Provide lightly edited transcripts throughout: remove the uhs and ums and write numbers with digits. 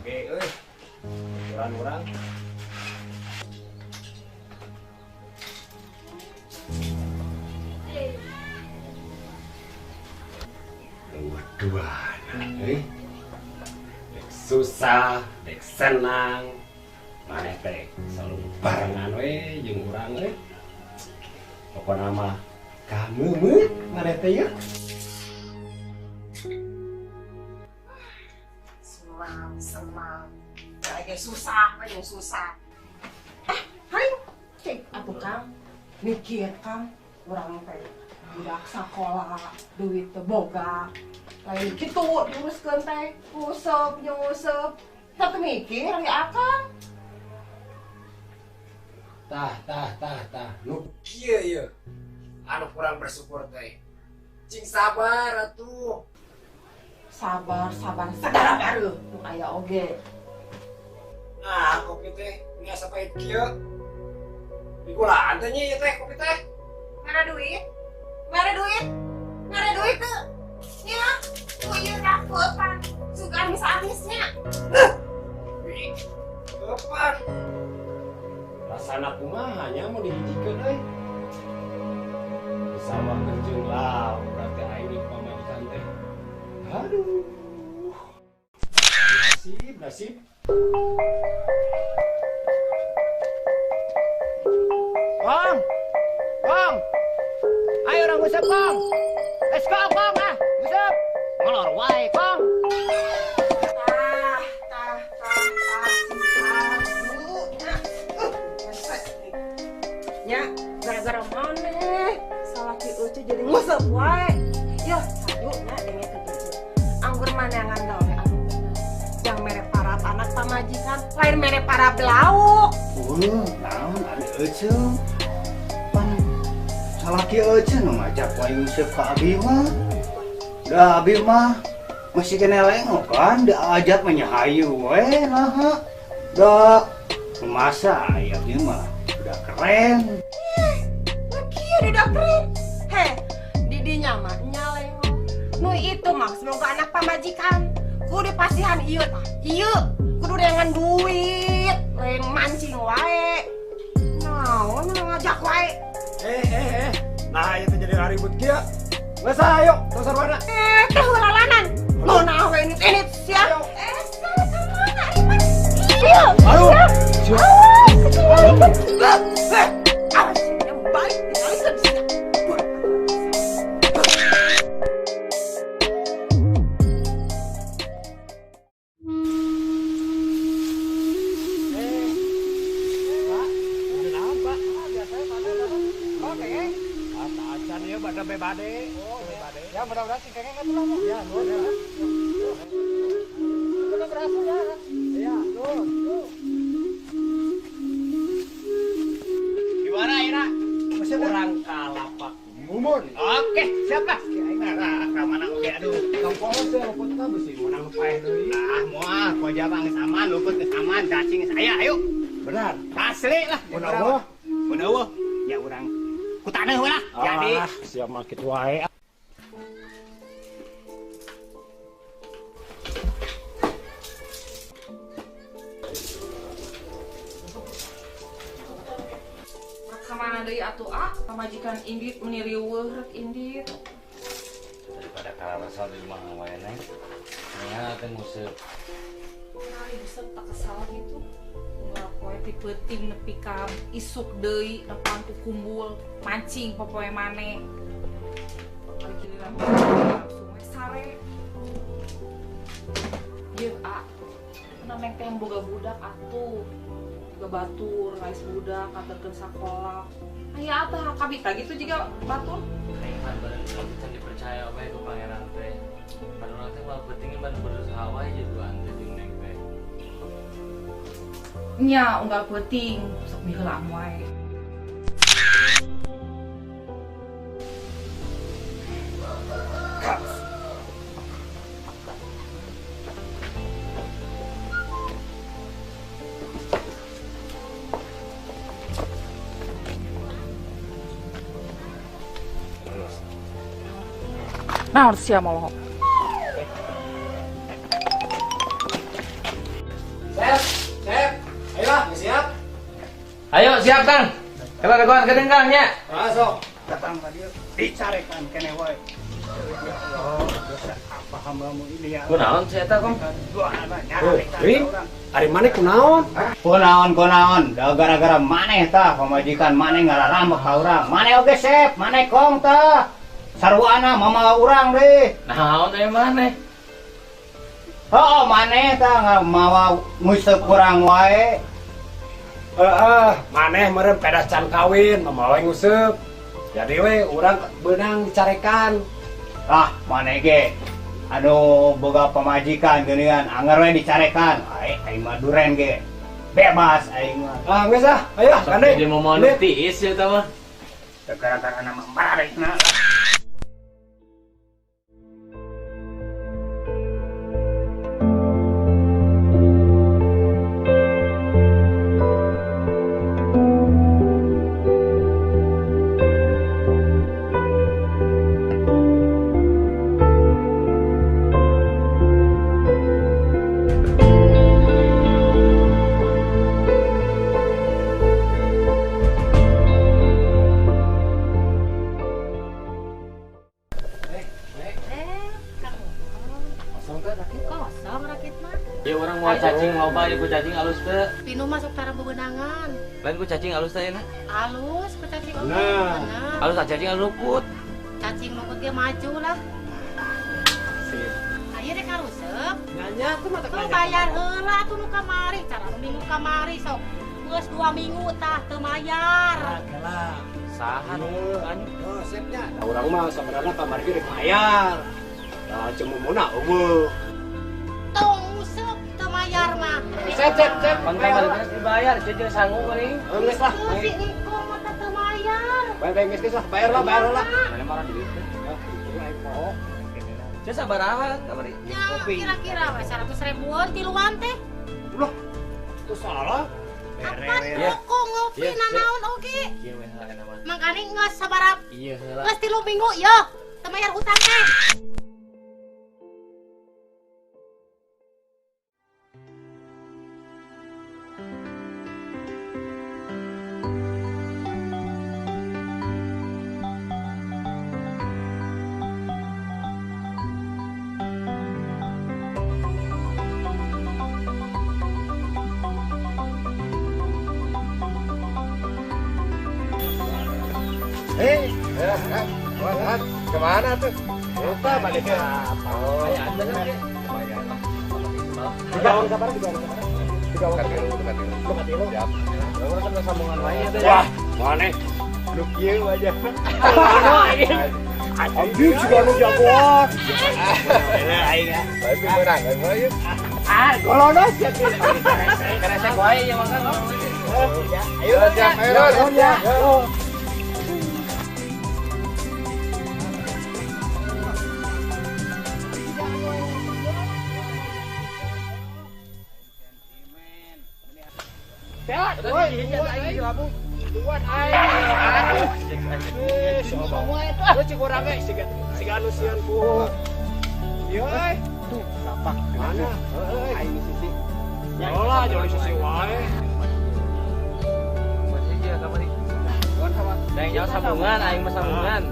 Oge euy. Urang-urang. Dua, dek susah, dek senang, maneh teh selalu barengan we jeung urang we. Pokona mah kamu maneh teh ya. Senang, senang. Lagi susah, lagi susah. Hayu, cek atuh Kang, mikir Kang, urang teh budak sakola, duit teu boga. Lain gitu diuruskeun teh, nguseup nyuseup. Tapi mikir ya akang. Tah tah tah tah. Nu kieu ieu. Anu kurang bersyukur teh. Cing sabar atuh. Sabar, sabar, sagara baru nu aya oge. Nah, kopi teh nya sapait kieu. Digulaan teh nya ieu teh kopi teh. Mana duit? Mana duit? Mana duit tuh? Ya, ku ieu rapotan suka amis-amisnya. Wih, kapan? Rasana kumaha nya mau dihijikeun euy. Sawah kenceng lah, berarti aing di pamajikan teh. Aduh. Nasib, nasib. Kong. Kong. Ayo orang ngusep, Kong. Let's go, Kong, ah. Ngusep. Ngolor wae, Kong. Tah, tah, tah, tah, sing nya. Nya, gara-gara maneh salah ki Ucu jadi ngusep wae. Yeuh, saju nya denge ke Ucu. Anggur manengan gawe anu bener. Jang mere para anak pamajikan, lain mere para belauk. Naon ari Ucu? Pan salaki Ucu nu ngajak wae ngusep ka abi mah. Da abi mah masih kena lengok kan, da ajak mah hayu we nah. Da masa aya abi mah udah keren. Kieu udah keren. Heh, didinya mah nyalengok. Nu itu mah semoga anak pamajikan. Kudu pasihan ieu tah. Ieu kudu dengan duit, lain mancing wae. Naon ngajak wae. Nah, itu jadi ribut kieu. Nggak sah, ayo, tosar warna. Teh hulalanan. Mau nawe ini sia. Salah kemana? Iya. Aduh. Awas, yang balik tinggalikeun sia. Pak, naon, Pak? Biasanya mana, Pak? Oke. Acan ya bade bade. Oh, bade. Ya mudah-mudahan sing kengeng atuh lah. Ya, nuhun. Udah berhasil ya. Iya, nuhun. Gimana, Ira? Orang kalapak mumun. Oke, siap lah. Nah, ka mana oge aduh. Tong poho teh luputna beusi meunang paeh deui. Ah, moal koja mah geus aman, luput geus aman, cacing geus aya, ayo. Benar. Asli lah. Mun eueuh. Mun eueuh, ya urang ku taneuh lah. Jadi siap mah kitu wae. Kamana deui atuh ah, pamajikan indit meuni riweuh rek indit. Daripada kalah di rumah wae neng. Nya teh nguseup. Kali bisa tak kesal gitu. Unggal poe ti peuting nepi ka isuk deui nepan ku kumbul, mancing popoe mane. Kali giliran langsung we sare. Ieu ah, neng teh boga budak atuh. Boga batur, rais budak, katerkeun sakola. Aya atah kabita gitu juga batur. Aing mah bareng can dipercaya wae ku pangeran teh. Pan urang teh moal penting ban berusaha wae jeung duaan teh jeung neng teh. Nya unggal peuting sok miheulaan wae. Naon sia molohok? Sep, Sep. Ayo lah, siap. Ayo siap Kang. Kalau dagoan kedeung Kang nya. Masuk. Datang ka dieu dicarekan keneh wae. Ya Allah, dosa apa hambamu ini ya. Kunaon si eta Kong? Ring, ari maneh kunaon? Kunaon, da gara-gara maneh tah pamajikan maneh ngararamok ka urang. Maneh oge Sep, maneh Kong tah. Sarwana mama urang deh. Naon aya maneh? Heeh, maneh tah mawa nguseup urang wae. Heeh, maneh meureun pedas can kawin, mamawa nguseup. Jadi we urang beunang dicarekan. Ah, maneh ge anu boga pamajikan geuningan anger we dicarekan. Ai aing mah duren ge. Bebas aing mah. Ah, geus ah. Ayo, kande. Jadi mau nu tiis ya eta mah. Gara-gara nama marekna. Ya orang mau cacing loba ya ku cacing alus teh. Pinu masuk tara bebenangan. Lain ku cacing alus teh enak. Alus ku cacing oge. Nah. Alus cacing alus luput. Cacing luput dia maju lah. Sip. Ayo rek harusep. Nanya tuh mata tuh bayar heula atuh nu kamari, cara minggu kamari sok. Geus 2 minggu tah teu mayar. Lah, saha nu kan? Oh, sipnya. Da urang mah sabenerna kamari ge rek mayar. Lah cemumuna eueuh. Tong useup teu mayar mah. Sep, sep, sep. Pan kamari geus dibayar, ceuk sangu geuning. Geus lah. Si engkong mah teu mayar. Bae geus geus lah, bayar lah, bayar lah. Mana marah duit teh. Ceuk sabaraha kamari? Ya, kira-kira we 100 ribuan tiluan teh. Loh, itu salah. Apa rokok ngopi nanaon oge. Ieu we heula mah. Mangkane geus sabaraha? Iya heula. Geus 3 minggu yo, teu mayar hutang teh. Kemana tuh? Lupa balik ke apa? Wah, mana? Lu kieu aja. Anjing juga nu jagoan. Aing ah. Tapi menang, aing. Ah, golono siap. Keresek wae ya makan. Ayo siap, ayo ya. Sambungan, aing mah sambungan.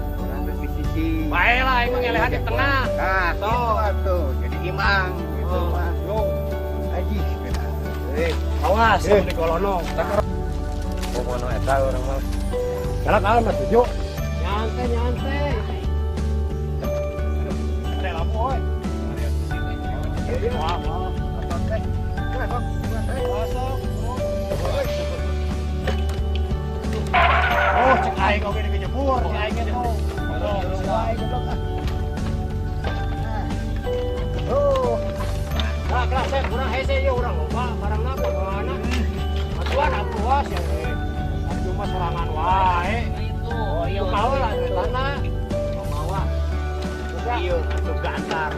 Bae lah aing mah ngelehan di tengah. Nah, tuh jadi imang gitu mah. Yo. Aji. Awas di kolono. Kono eta urang mah. Galak alem mah tujuh. Nyantai nyantai. Ada lampu oi. Wah, wah. Oh, cek aing oge dinyebur, cek aing ge tuh. Oh, aing goblok ah. Oh. Nah, kelas saya kurang hese ieu urang loba barangna kumaha. Atuan atuh sia we. Cuma sorangan wae. Itu. Oh iya. Kau lah tanah. Mawa. Iya, atuh gantar.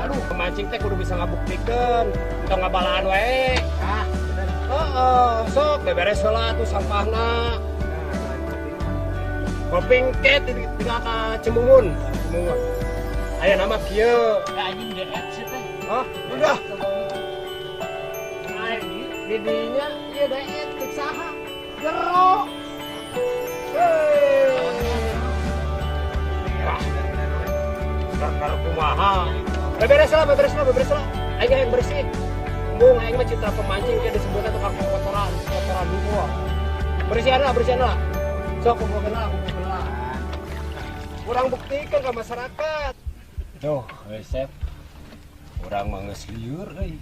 Aduh, pemancing teh kudu bisa ngabuktikeun, tong ngabalaan wae. Ah, bener. Heeh, sok beberes heula atuh sampahna. Koping ke tinggal ka Cemungun. Cemungun. Aya nama kieu. Anjing deet sih teh. Hah? Udah. Didinya ieu deet cek saha? Jero. Karena kumaha. Beberes lah, beberes lah, beberes lah. Aing yang bersih. Embung aing mah citra pemancing kayak disebutnya tukang kotoran, kotoran dulu. Bersihan lah, bersihan lah. Sok kumpulkeun lah, kumpulkeun lah. Kurang buktikan ke masyarakat. Tuh, resep. Urang mah geus lieur euy.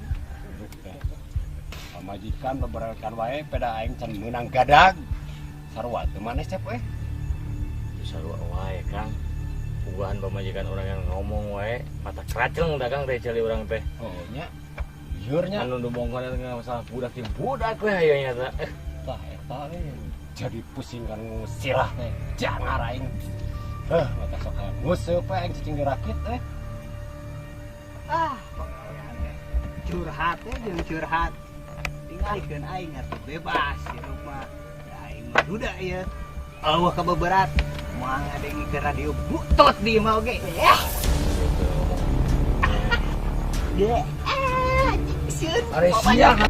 Pamajikan beberekan wae peda aing can meunang gadag. Sarua teu maneh, Cep euy. Sarua wae, Kang. Ugahan pamajikan orang yang ngomong wae, mata keraceng dagang teh celi urang teh. Oh nya. Lieur nya. Anu domongkeun dengan masalah budak jeung budak we hayo nya teh. Tah eta we jadi pusing kan sirah teh. Jangan aing. Mata sok hayang nguseup we aing cicing dirakit eh. Ah, curhat teh jeung curhat. Tinggalikeun aing atuh bebas hirup mah. Da aing mah duda ieu. Eueuh kabeberat. Moal ngadengikeun radio butot di imah oge. Ge. Ah, anjing sieun. Are siang.